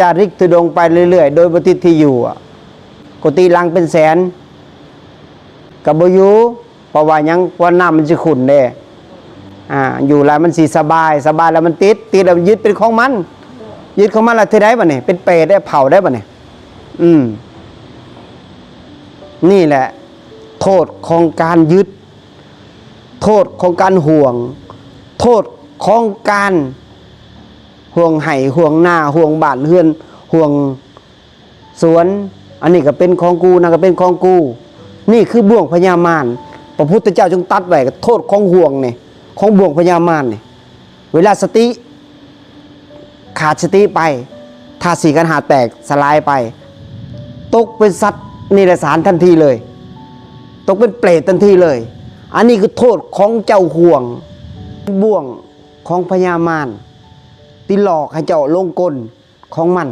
ຈາລິກທຸດົງໄປເລື້ອຍໆ ໂດຍບໍ່ຕິດທີ່ຢູ່ອະ ກຸຕິຫຼັງເປັນແສນ ກໍບໍ່ຢູ່ ເພາະວ່າຫຍັງ? ເພາະວ່ານ້ຳມັນຊິຂຸ້ນເດ້ ອ່າ ຢູ່ແລ້ວມັນຊິສະບາຍ ສະບາຍແລ້ວມັນຕິດ ຕິດແລ້ວມັນຍຶດເປັນຂອງມັນ ຍຶດຂອງມັນແລ້ວເຮັດໃດບາດນີ້? ເປັນເປດໄດ້ ເຜົາໄດ້ບາດນີ້ ອືມ ນີ້ແຫຼະ ໂທດຂອງການຍຶດ ໂທດຂອງການຫວງ ໂທດຂອງການຫວງໄຮ່ຫວງນາ ຫວງບ້ານເຮືອນ ຫວງສວນ ອັນນີ້ກໍເປັນຂອງກູ ນັ້ນກໍເປັນຂອງກູ ນີ້ຄືບ່ວງພະຍາມານ ພະພຸດທະເຈົ້າຈຶ່ງຕັດໄວ້ ໂທດຂອງບ່ວງນີ້ ຂອງບ່ວງພະຍາມານນີ້ ເວລາສະຕິຂາດສະຕິໄປ ທາດສີ່ຂັນຫ້າແຕກສະຫຼາຍໄປ ຕົກເປັນສັດເນລະສານທັນທີເລີຍ ຕົກເປັນເປດທັນທີເລີຍ ອັນນີ້ຄືໂທດຂອງເຈົ້າຫ່ວງ ບ່ວງຂອງພະຍາມານ ທີ່ຫຼອກໃຫ້ເຈົ້າຫຼົງກົນຂອງມັນ